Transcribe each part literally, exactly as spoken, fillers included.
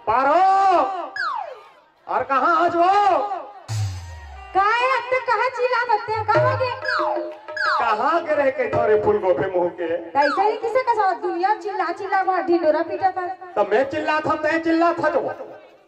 पारो, अउ कहाँ हस वो? का हे, अत्ते कहाँ चिल्लात हस? का होगे? कहाँ गे रहे कहिथों रे फूलगोभी मुँह के? त अइसे ही किसे कस दुनिया चिल्ला चिल्ला वहाँ ढिंढोरा पीटत हस। त मैं चिल्लात हँव, तैं चिल्लात हस वो?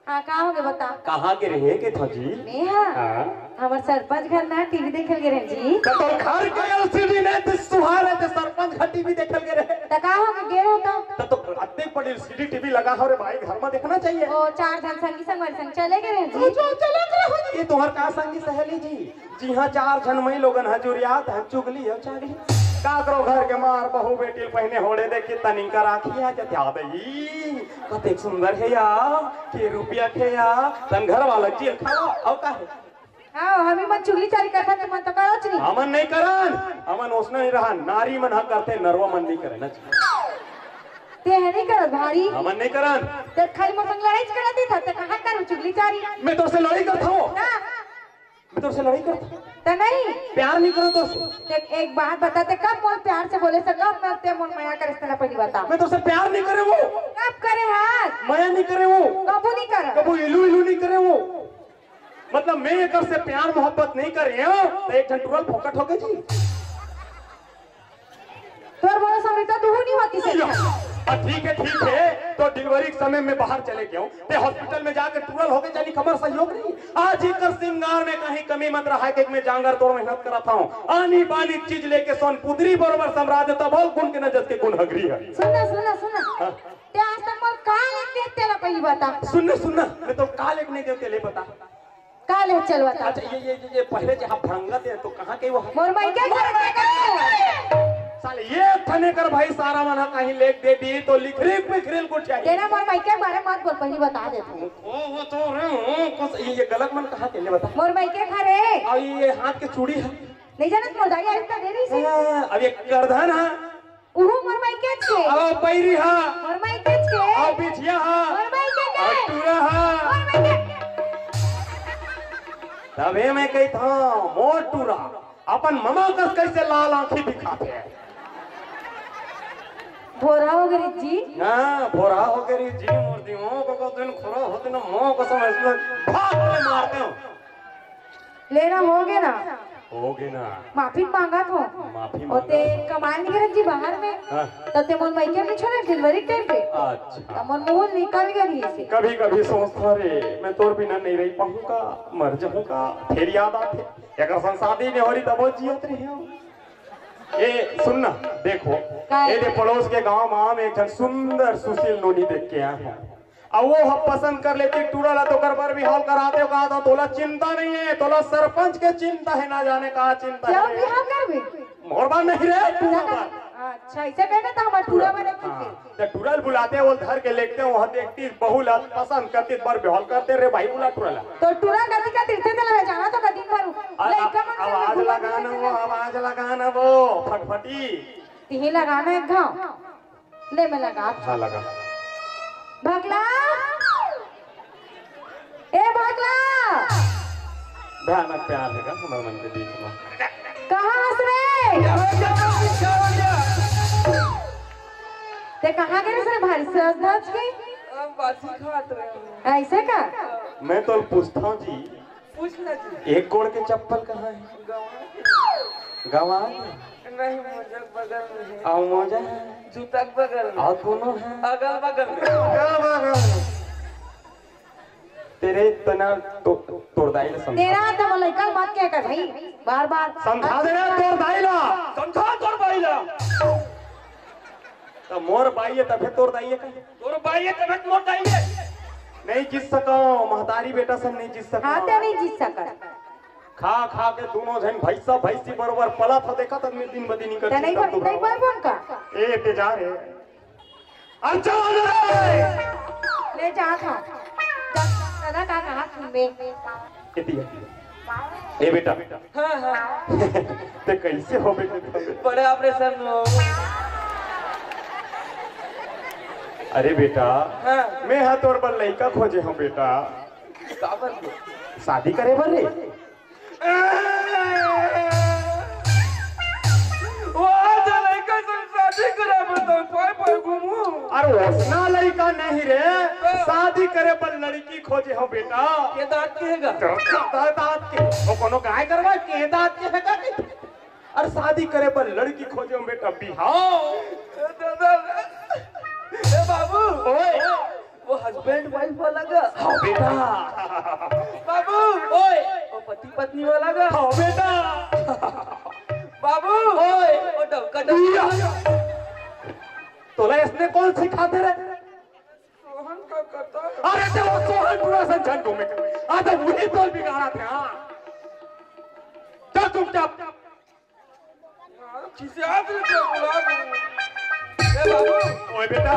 हाँ, का होगे बता? कहाँ गे रहे कहिथों जी? मैं हा? हाँ। हमर सरपंच घर ना टीवी देखे ल गे रहेंव जी। त तोर घर के एलसीडी नहीं त सुहार हे, त सरपंच घर टीवी देखे ल गे रहे। त का होगे, गे रहेंव त? त तो अत्ते बड़े एलसीडी टीवी लगा हवे रे भाई, घर में देखना चाहिए। ओ, चार झन संगी संगवारी संग चले गे रहेंव जी। ओ, चले गे रहेंव जी। ये तुम्हार का संगी सहेली जी? जी हाँ, चार झन मइलोगन ह जुरियात हन, चुगली अउ चागली। काकरो घर के मार बहू बेटी ल पहिने होड़े देख के तनिक राखी आ जाथे, आ दई, कतेक सुंदर हे या, के रुपया के या, तन घर वाला जेल खावा, अउ का हे? हाँ, हमन मन चुगली चारी करथन, तुमन तो करोच नहीं। हमन नहीं करन, हमन ओसना नहीं रहन, नारी मन ह करथे, नरवा मन नहीं करे ना। तैं ह नहीं करत भारी। हमन नहीं करन। तैं खाली मोर संग लड़ाई करत हस, तैं कहाँ करू चुगली चारी? मैं तोर से लड़ाई करत हँव। हाँ। मैं तोर से लड़ाई करत हँव। तैं नहीं। प्यार नहीं करँव तोर से। तैं एक बात बता, तैं कब मोर प्यार से बोलेस, कब मोर, तैं मोर मया करेस, तेला पहिली बता। मैं तोर से प्यार नहीं करेंव वो। कब करे हस? मया नहीं करेंव वो। कभू नहीं करे। कभू इलू इलू नहीं करेंव वो। मतलब मैं एकर से प्यार मोहब्बत नहीं करेंव, त एक झन टुरा ल फोकट होगे जी। तोर भरोसा में तो दुहू नहीं होतिस। या, आ, ठीक हे, ठीक हे, तोर डिलीवरी के समय मैं बाहर चले गेंव, तैं हॉस्पिटल में जाके टुरा ल होगे, जानिक हमर सहयोग नहीं। आज एकर सिंगार में कहीं कमी मत रहय, के मैं जांगर तोर मेहनत करत हँव, आनी बानी चीज लेके सोनपुतरी बरोबर समरा देंव, तब गुन के नजर के गुन हगरी हे। सुन ना, सुन ना, सुन ना। हाँ। तैं आज तक मोर का लेके देहे, तेला पहिली बता। सुन ना, सुन ना, मैं तोर का लेके नहीं देंव, तेला बता। का ले चलवा था? अच्छा, ये, ये, ये, ये पहले जहाँ भड़ंगा थे, तो कहाँ के वो? मोर मायके घर के का? साले, ये थने कर भाई, सारा मन ह कहीं लेके दे दी, तो लिखरिक पिखरिल कुछ चाहिए। तेरा मोर मायके के बारे मत बोल, पहिली बता दे तू। ओ, वो तो रे, ओ, कुछ ये, ये गलत मन कहाँ के, ले बता। मोर मायके घर हे। अउ ये हाथ के चूड़ी हे। नहीं जानत, मोर दाई आई त दे रही से। हाँ, अब ये करधन हे। उहू मोर मायकेच के। अउ पैरी हा। मोर मायकेच के। अउ बिछिया हा। मोर मायके के। अउ टूरा हा। मोर मायके। तभे मैं कहिथंव, मोर टूरा, अपन ममा कस कइसे लाल आँखी दिखाथे। भोरा होगे रे जी। हाँ, भोरा होगे रे जी, मोर दिमाग को दिन खराब होथे ना, मोर को समझ में भाग ले मारथंव। ले ना, होगे ना। होगे ना। माफी मांगत हँव। माफी मांगत हँव। कमाए नहीं गे रहेस जी बाहर में। हाँ। त तैं मोर मायके में छोड़े डिलीवरी टाइम पे। अच्छा। त मोर मुँह निकल गे रहिसे। कभी-कभी सोचथँव रे, मैं तोर बिना नहीं रह पाहूँ का, मर जाहूँ का, फेर याद आथे। एकर संग शादी नहीं हो रही तब वो जियत रहे हो। ए, सुन ना, देखो, का? ए दे पड़ोस के गांव में हम एक झन सुंदर सुशील नोनी देख के आए हैं। अउ वो ह पसंद कर लेतिस टूरा ला, त ओकर बर बिहाव करा देंव का, त तोला चिंता नहीं हे, तोला सरपंच के चिंता हे, ना जाने का चिंता हे। बिहाव करबे? मोर बर नहीं रे, टूरा बर। अच्छा, अइसे कहे ना, त हमर टूरा बर नहीं हे। त टूरा ल बुलातेंव, वो धर के लेगतेंव, वहाँ देखतिस, बहू ला पसंद करतिस, बर बिहाव करतेंव रे भाई, बुला टूरा ला। त टूरा कती का तिरथे तेला जाना तो कदी भर लइका मन आवाज लगा ना वो, आवाज लगा ना वो, फटफटी। तिही लगा ना एक घाव। ले, मैं लगा। हाँ, लगा। भगला, ए भगला। भयानक प्यार हे का हमर मन के बीच में। कहाँ हस रे? तैं कहाँ गे रहे भारी सज धज के? हम बासी खात रहे। अइसे का? मैं तो पूछथंव जी, पूछ ना जी। एक गोड़ के चप्पल कहाँ हे? गंवा। गंवा? नहीं, मोजा के बगल में हे। अउ मोजा? जूता के बगल में। अउ दोनों हे? अगल बगल में। अगल बगल में। तेरे इतना तो, तोर दाई ला समझा। तेरा तो लइका मत कह कर भाई, बार बार। समझा दे ना तोर दाई ला। समझा तोर दाई ला। त मोर बाई हे तभे तोर दाई हे का? तोर बाई हे तभे मोर दाई हे। नहीं जीत सकँव, महतारी बेटा सन नहीं जीत सकँव। हाँ, तैं नहीं जीत सकत। खा खा के दूनों झन भैंसा भैंसी बरोबर पलत हँव, देखत हँव दिन ब दिन इनकर तैं नहीं चिंता बन-, दुबरा नहीं होवत। बन-, बन का? ए, तैं जा रे। अरे चल ना रे। ले जात हँव। जा, दादा का कहा सुनबे? एती हे। ए बेटा। हाँ, हाँ। तैं कइसे हो बेटा? बड़े ऑपरेशन में हो। अरे बेटा, हाँ। मैं हा तोर बर लइका खोजे हँव बेटा। काबर के? शादी करे बर रे। वो आज लइका से शादी करे बर तो पाए पाए घूमू। अरे ओसना लइका नहीं रे, तो? शादी करे खोजे हो बेटा। के दांत के हे गा? तो दांत, दांत के। वो कोनो गाय गरवा के दांत के हे गा? अरे शादी करे बर लड़की खोजे हो बेटा, बिहाव। ए दादा, ए बाबू, ओए। वो husband wife वाला गा? हाँ बेटा। बाबू, ओए। वो पति पत्नी वाला गा? हाँ बेटा। बाबू, ओए। वो डबका डबका या। वाला गा? तोला इसने कौन सिखाथे रे? सोहन का कथा। अरे ते वो सोहन टूरा से झन घूमे। आ तो वही तोर बिगाड़ाथे, हाँ। चल चुपचाप। खिसियात रे तो बुला दे। ए बाबू। ओए बेटा।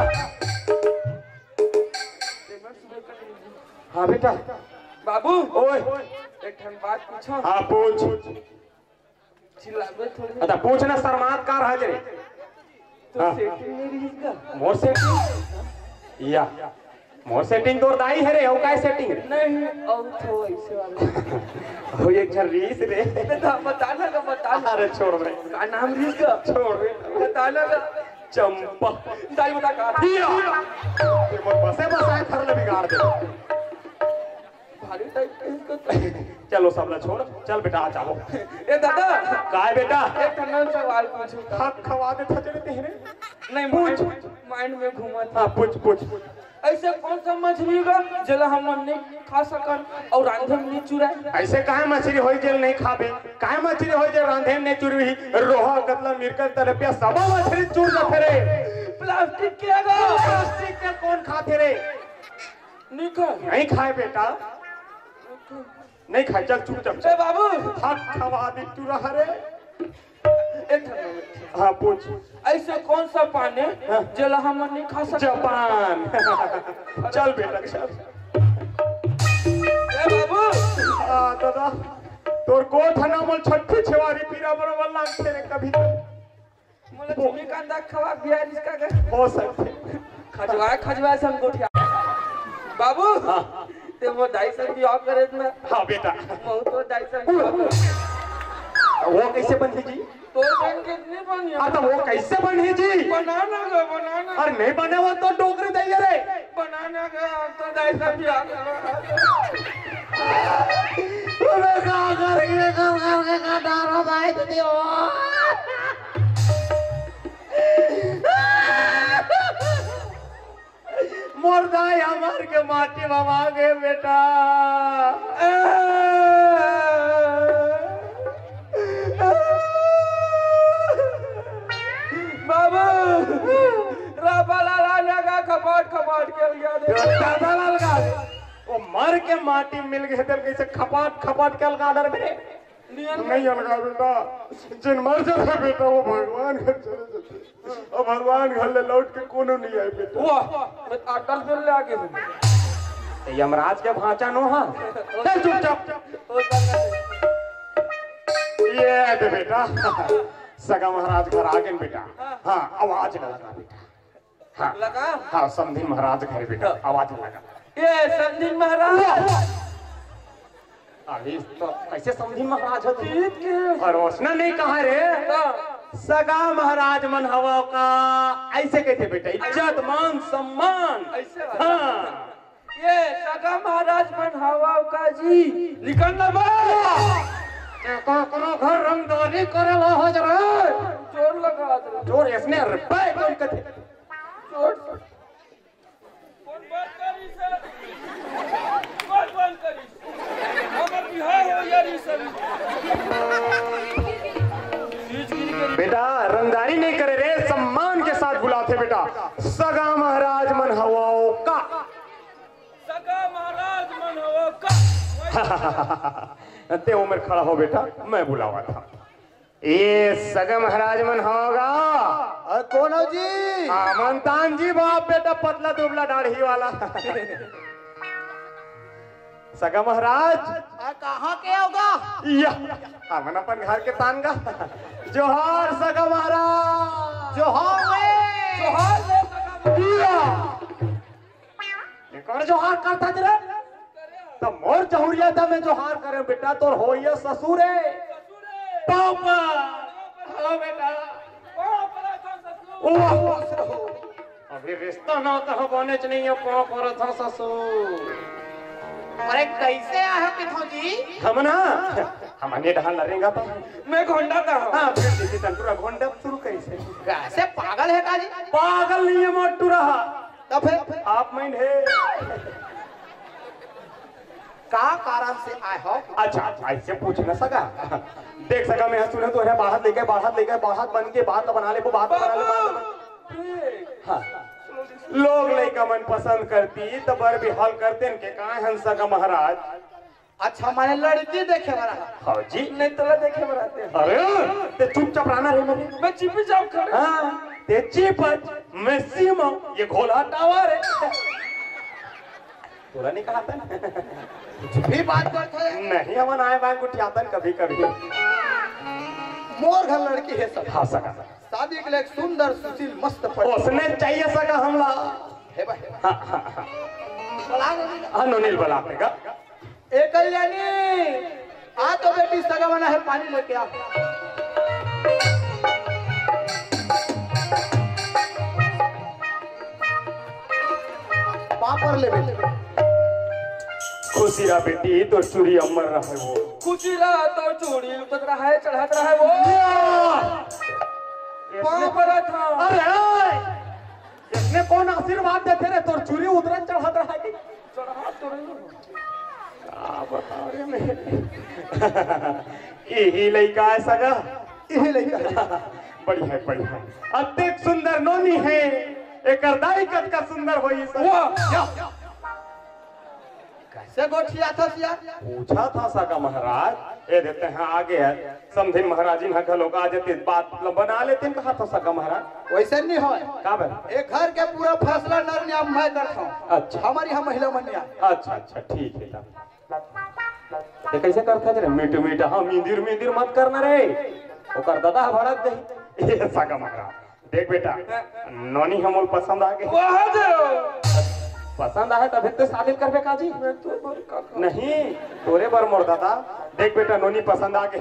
हाँ बेटा। बाबू। ओए। एक ठन बात पूछो। हाँ पूछ। चिल्लाबे थोड़ी। अच्छा पूछ ना, शर्मात का रहा रे? तो हाँ। Setting नहीं रही इसका। मोर setting? या। मोर setting तोर दाई हे रे, अउ काय setting रे? नहीं, अउ तो ऐसे वाला। हो एक झन रीस रे। बता, बता ना का, बता ना। अरे छोड़ रे। का नाम रीस का? छोड़ रे। बता ना का। चंपा। दाई बता का। या। ये मोर बसे बसाए घर ले बिगाड़ दे। भारी type के इसको तो। चलो सबला छोड़, चल बेटा आ जाओ। ए दादा। काय बेटा? एक ठन सवाल पूछूं का? खा, खवा दे थचड़े तेहरे। नहीं, पूछ। Mind, mind में घूमत। हाँ, पूछ, पूछ। ऐसे कौन सा मछली गा जेला हमन नहीं खा सकन अउ रांधे में नहीं चुराए? ऐसे काय मछली होई जेल नहीं खाबे? काय मछली होई जेल रांधे में नहीं चुरही? रोहा, कतला, मिरकन, तलपिया, सबो मछली चुर जाथे रे। Plastic के गा? Plastic के कौन खाथे रे? नहीं खाए। नहीं खाए बेटा। नहीं खाए, चल चुपचाप ए चल। बाबू। भात खवा दे तू रहा रे। एक ठन। हाँ, पूछ। ऐसे कौन सा पान हे, हाँ। जेला हमन नहीं खा सकते? जापान। चल बेटा, चल। ए बाबू। आ, दादा, तोर गोठ ह ना मोल छट्ठी छेवारी पीरा बरोबर लागथे रे कभी तो। मोला झिमी कांदा खवा बिहार इसका के। हो सकथे। खजवाए, खजवाए संग गोठिया। बाबू, हाँ। ते मोर दाई संग बिहाव करे ना। हाँ बेटा। महूं तो दाई संग बिहाव करे। वो कैसे बनही जी? तोर बन के नहीं बनी। हाँ, तो वो कैसे बनही जी? बनाना गा, बनाना। अरे नहीं बने वो तो डोकरी दइया रे। बनाना गा, तो दाई संग बिहाव करे। अबे का करके, का करके, का डारा दाई दे दियो। मोर दाई हमर के माटी बवा गे बेटा। बाबू, रापा लाला नगा खपाट खपाट के लिया दे। दादा लाल का, वो मर के माटी मिल गए थे, कैसे खपाट खपाट के अलगा डर मेरे। नियन नहीं अलगा बेटा, जिन मर जाथे बेटा, वो भगवान घर चले जाथे। अब भगवान घर ले लौट के कोनो नहीं आए बेटा। वाह, मैं तो अटल फिर ले आगे हूँ। ते यमराज के भांचा नो हा। चल चुपचाप। ये दे बेटा, सगा महाराज घर आ गए बेटा। हाँ, आवाज लगा बेटा। हाँ। लगा? हाँ, समधी महाराज घर बेटा, हाँ। आवाज लगा। ये समधी महाराज। अभी तो कैसे समधी महाराज हो तुम? जीत के। और उसने नहीं कहा रे। हाँ। सगा महाराज मन हवा का, ऐसे कहते बेटा, इज्जत, मान, सम्मान। ऐसे वाला। हाँ। ये सगा महाराज मन हवा का जी। निकल ना बा। ये काकरो घर रंगदारी करे ला हो जरा। जोर लगा दे। जोर इसने रुपए कौन कथे? जोर। कौन बात करी सर? कौन बात करी? हमर बिहार हो यार ये सब। चीज गिर गिर। बेटा, रंगदारी नहीं करे रे, सम्मान के साथ बुलाथे बेटा। सगा महाराज मन हवा का। सगा महाराज मन हवा का। ते उम्र खड़ा हो बेटा, मैं बुलावा था। ए सगा महाराज मन होगा। अरे कौन हो जी? हाँ, मनतान जी बाप बेटा पतला दुबला दाढ़ी वाला। सगा महाराज। आ, कहाँ के होगा? या, हमन अपन घर के तान गा। जोहार सगा महाराज। जोहार रे। जोहार रे सगा महाराज। या। एकर जोहार करता रे। त मोर जहुरिया त मैं जोहार करे बेटा, तोर होइया ससुर है। पापा। हाँ बेटा। वाह। अभी रिश्ता ना तो बने च नहीं है, पाँव परत हँव ससुर। अरे, कैसे आए हो किथो जी? हम ना, हमने डहान लरेंगा तो। मैं घोंडा था। हाँ, फिर देखी तंतुरा घोंडा शुरू करी से। कैसे पागल है का जी? पागल नहीं है मोटू रहा। तो फिर? आप मैं है। का कारण से आए हो? अच्छा, अच्छा, ऐसे पूछ ना सका। देख सका, मैं सुने तो है बाहर लेके, बाहर लेके, बाहर बन के बात बना ले, वो बात बना ले, बात बना। हाँ। लोग लइका मन पसंद करती त बर बिहाव करते न के का हंसा का महाराज। अच्छा, माने लड़की देखे वाला है। हाँ जी। नहीं तोला देखे वाला थे। अरे, ते चुपचाप रहना रे मरे। मैं चुपचाप खड़े। हाँ, ते चीपच, मैं सीमा, ये घोला टावर है। तोला नहीं कहा था? कुछ भी बात करता है। नहीं, हम आए बाय गुठियातन कभी कभी। मोर घर लड़की है सब। हाँ सका। शादी के लिए एक सुंदर, सुशील, मस्त पड़। उसने चाहिए सका हमला। हे भाई। हाँ, हाँ, हाँ। बला दे। हाँ, नोनी ल बला देगा। ए कल्याणी, आ तो बेटी, सगा बना है, पानी लेके आ। पापड़ ले बेटी। खुशी रहा बेटी, तोर चूड़ी अमर रहे वो। खुशी रहा तोर चूड़ी उतरत रहे, चढ़त रहे वो। या! पाँव परत हँव। अरे, इसने कौन आशीर्वाद देथे रे? तोर चूड़ी उतरत चढ़त रहे कि? चढ़त तो रहे। का बताओ रे मैं। यही लइका है सगा। यही लइका है। बढ़िया, बढ़िया। अतेक सुंदर नोनी है। एकर दाई कतका सुंदर होही सगा। वाह! या! कैसे गोठियाथस यार? पूछा था सगा महाराज, ए देते हैं आगे है, समधिन महाराजिन ह घलोक आ जाते, बात ल बना लेते, कहा था सगा महाराज। वैसे नहीं होय। का बे? ए घर के पूरा फैसला नर न्याय मैं करता हूँ। अच्छा। हमारी हम महिला मन न्याय। अच्छा, अच्छा, ठीक है तब। ये कैसे करता रे? मीठ मीठ, हाँ, मिंदिर मिंदिर मत करना रे, ओकर दादा ह भड़क दे। ए सगा महाराज, देख बेटा, नोनी हमोल पसंद आ गे। वाह दे। पसंद आए तभे तो शादी करबे का जी? मैं तो बर का का। नहीं, तोरे बर मोर दादा। देख बेटा, नोनी पसंद आ गे।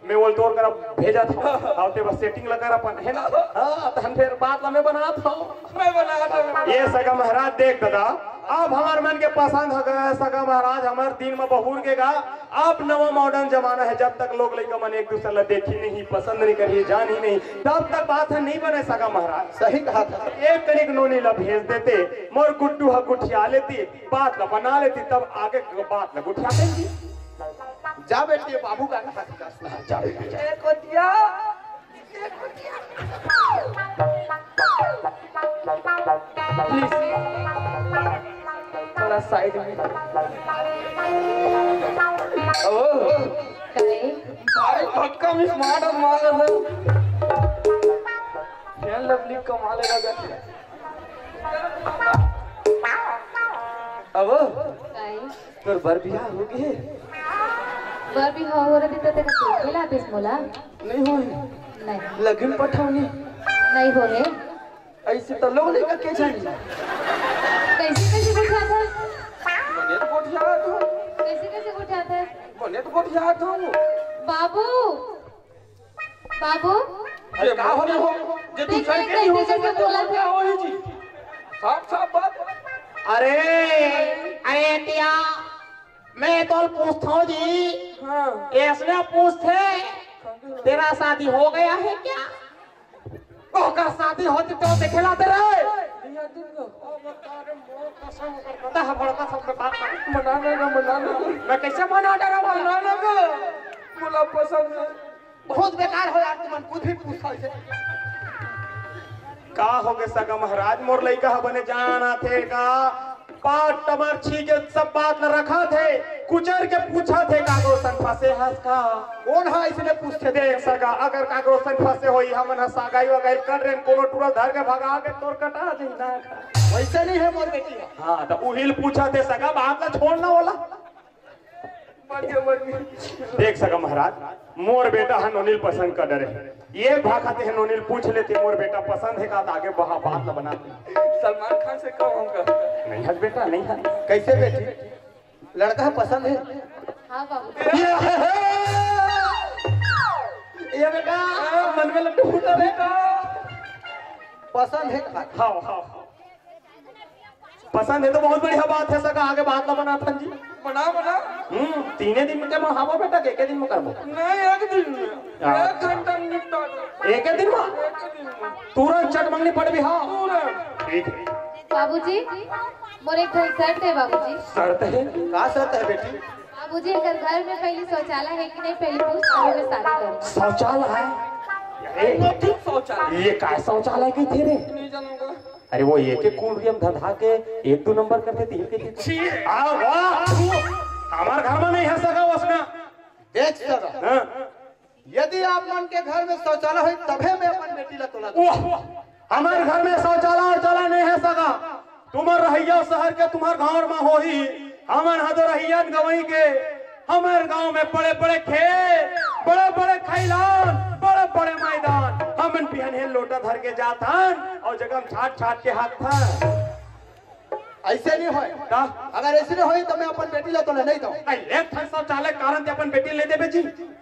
मैं बोल तोर करा भेजा था। अब ते बस सेटिंग लगा अपन, है ना? हाँ, तो हम फिर बात ला मैं बनात हँव। मैं बनात हँव। ये सगा महाराज देख दादा, अब हमार मन के पसंद हो गया सगा महाराज, हमार दिन में बहुर के गा। अब नवा मॉडर्न जमाना है, जब तक लोग लइका मन एक दूसर ला देखी नहीं, पसंद नहीं करी, जान ही नहीं, तब तक बात ह नहीं बने सगा महाराज। सही कहा था। एक कनिक नोनी ला भेज देते, मोर गुड्डू ह गुठिया लेती, बात ला बना लेती, तब आगे बात ला गुठिया देती। जा बेटी, बाबू का कहा था। जा बेटी, जा। ए कोटिया। प्लीज, थोड़ा साइड में। ओ, काहे? भाई पक्का मिस मॉडल मार रहा है। फैन लवली कमाल है। अब काहे? तोर बर बिहाव हो गे? बर बिहाव हो रही तो तेरा खेल खिलातीस मोला? नहीं होय। नहीं। लगिन पठौनी? नहीं होय। ऐसे तो लोग लेकर के जानी। कैसे, कैसे गोठियाथस? मने तो गोठियाथँव। कैसे, कैसे गोठियाथस? मने तो गोठियाथँव। बाबू, बाबू। अरे का होले हो? जे तू देख, चल देख, के नहीं हो देख, सकता देख, तो बोला क्या था। होई जी? साफ साफ बात। अरे, अरे टिया, मैं तो पूछता हूँ जी। हाँ। ऐसने पूछते, तेरा शादी हो गया है क्या? ओकर शादी होती तो देखे लाते रहे। भैया, दिन को। ओ, बता रे, मोर कसम कर, बता, हम बड़का सब में बात कर। मना ना, ना, मना ना। मैं कैसे मना डरा, मना ना, ना। बोला पसंद है। बहुत बेकार हो यार, तुमन कुछ भी पूछो इसे। का हो गे सगा महाराज, मोर लइका ह बने जान आथे का? पाट टमर छीके सब बात ल रखा थे, कुचर के पूछा थे, काकरो संग फंसे हस का? कौन है इसने पूछते? देख सगा, अगर काकरो संग फंसे होई, हमन ह सगाई वगाई कर रेन, कोनो टूरा धर के भगा के तोर कटा जाई ना का? वैसे नहीं है मोर बेटी ह। हाँ, त उहिल पूछा थे सगा, बात ला छोड़ ना ओला। देख सका महाराज, मोर बेटा ह नोनी ल पसंद कर डरे हे। ये भाखा ते ह नोनी ल पूछ लेते, मोर बेटा पसंद हे का, त आगे बहा बात ल बनाते। सलमान खान से कहूँ का? नहीं हस बेटा, नहीं हस। कैसे बेटी, लड़का ह पसंद हे? हाँ बाबू। ये, ये बेटा, मन में लड्डू फूटा बेटा। पसंद हे का? हाँ, हाँ, हाँ। पसंद हे तो बहुत बढ़िया बात हे सका, आगे बात ल बनाथन जी। बना, बना। हम्म, तीने दिन में ते मनाबो बेटा, के एके दिन में करबो? नहीं, एक दिन में। हाँ। एक घंटा में निपटा दो। एके दिन में? एक दिन में। तुरंत चट मंगनी पड़बे, हाँ। तुरंत। ठीक है। बाबूजी, मोर एक ठन शर्त है बाबूजी। शर्त है? का शर्त है बेटी? बाबूजी, अगर घर में पहली शौचालय है कि नहीं, पहली पूछ, तभी मैं शादी करूँ। शौचालय है? अरे, शौचालय। ये काय शौचालय कहिथे रे? नहीं जानूंगा। अरे वो एक एक कुंड के हम धधा के एक दो नंबर करथे, तीन के तीन। छी। आ, वाह, तू, हमार घर में नहीं है सगा वसना। देख सगा। हाँ। यदि आप मन के घर में शौचालय होई, तभे मैं अपन बेटी ला तोला दूँ। ओह, हमार घर में शौचालय, शौचालय नहीं है सगा। तुम्हार रहैया शहर के, तुम्हार गांव में होही। हमन ह तो रहियन गंवई के। हमर गांव में बड़े-बड़े खेत, बड़े-बड़े खैलान, बड़े-बड़े मैदान। हमन बिहनिया लोटा धर के जाथन अउ जगह में छाट-छाट के हांकथन। ऐसे नहीं होय। का? अगर ऐसे नहीं होय तो मैं अपन बेटी ला तोला नहीं दूँ। अरे, एक ठन शौचालय कारण ते अपन बेटी ले देबे जी।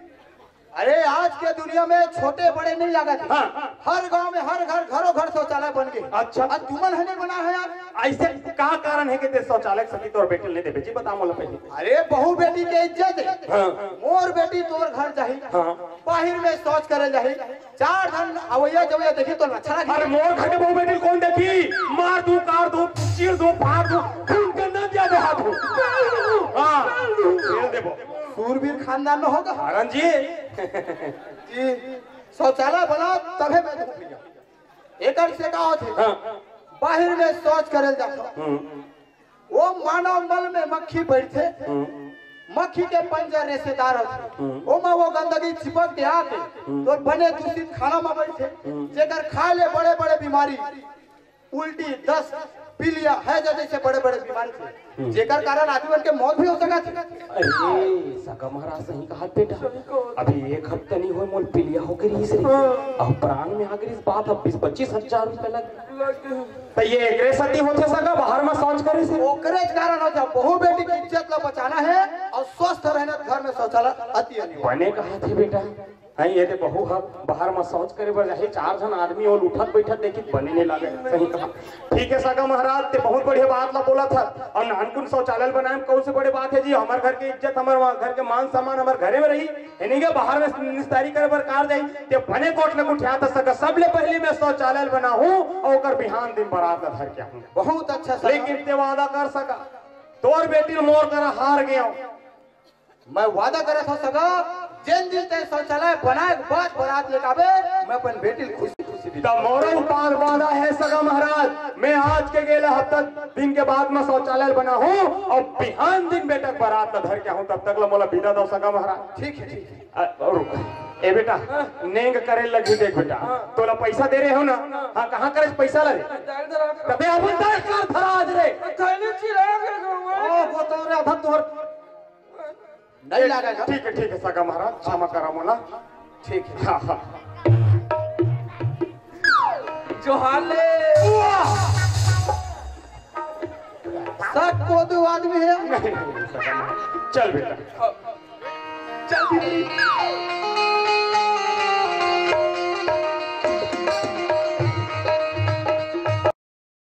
अरे, आज के दुनिया में छोटे बड़े नहीं लागत हे। हाँ। हर गांव में, हर घर, घरों घर शौचालय बन गए। अच्छा। अउ तुमन ह नहीं बना है यार। ऐसे का कारण है कि ते शौचालय सकी तोर बेटी नहीं देबे जी, बता मोला पहले। अरे, बहू बेटी के इज्जत है। हाँ। मोर बेटी तोर घर जाही। हाँ। बाहिर में शौच करे जाही। चार झन अवैया जवैया देखी तो अच्छा लगी। अरे, मोर घर के बहू बेटी कौन देखी? मार दूं, काट दूं, चीर दूं, फाड़ दूं, खून के नदिया बहा दूं। हाँ, खेल देबो। सूरवीर खानदान में होगा। हरन जी। जी, शौचालय बना तभे मैं धूप लिया। एकर से का होथे? हाँ। बाहिर में शौच करे जाथो। हम्म। वो मानव मल में मक्खी बैठथे। हम्म। मक्खी के पंजा रेशेदार होथे। हम्म। ओमा वो गंदगी चिपक के आके हम्म। तो बने दूषित खाना में बैठथे। हम्म। जेकर खाए ले बड़े-बड़े बीमारी, उल्टी, दस्त, पीलिया, हैजा जैसे बड़े-बड़े बीमारी थे। हम्म। जेकर कारण आदमी मन के मौत भी हो सकत हे। अरे, सगा महाराज सही कहा बेटा। सही कहा। अभी एक हफ्ता नहीं होय, मोर पीलिया हो गे रिहिस रे। हाँ। अउ प्राण में आ गे रिहिस, बात अब बीस पच्चीस हजार रुपया लग लग त ये एकरे सेती होथे सगा, बाहर में शौच करे से? ओकरे कारण होथे। बहू बेटी के इज्जत ला बचाना है और स्वस्थ रहना, घर में शौचालय अति अनिवार्य। बने कहा थे बेटा, हाँ, ये ते बहू ह बाहर में शौच करे बर जाही, चार झन आदमी ओला उठत बैठत देखी, बने नहीं लागे, सही कहा। ठीक है सगा महाराज, ते बहुत बढ़िया बात ला बोलत हस, और नानकुन शौचालय बनाए में कौन से बड़े बात है जी, हमर घर के इज्जत, हमर वहाँ घर के मान सम्मान हमर घरे में रही, यानी कि बाहर में निस्तारी करे बर कार जाही, ते बने गोठ ल गुठियात हस सगा, सबले पहली मैं शौचालय बनाहूँ और ओकर बिहान दिन बारात ला धर के आहूँ। बहुत अच्छा सगा। लेकिन ते वादा कर सगा, तोर बेटी ल मोर करा हार गया। मैं वादा करत हूँ सगा, जेन दिन ते शौचालय बनाए के बाद बारात लेके आबे, मैं अपन बेटी ल खुशी खुशी बिदा। त मोरो ऊपर वादा है सगा महाराज, मैं आज के गेला हफ्ता दिन के बाद में शौचालय बनाहूँ और बिहान दिन बेटा के बारात ला धर के आहूँ, तब तक ला मोला बिदा दो सगा महाराज। ठीक है, ठीक है। अ, और ए बेटा, नेंग करे लगी देख बेटा, हाँ। तोला पैसा दे रहे हो ना? हाँ। हाँ, कहाँ करे पैसा ला रे? तबे अपन दस कर धरा आज रे। थैली चिरा के गवा। ओ, वो तो रे, अधन तोहर नहीं लागेगा। ठीक है, ठीक है सगा महाराज, क्षमा करा मोला। ठीक है। हाँ, हाँ। जोहार ले। वाह! सक को दो आदमी है। नहीं, नहीं, सगा महाराज। चल बेटा। चल दीदी।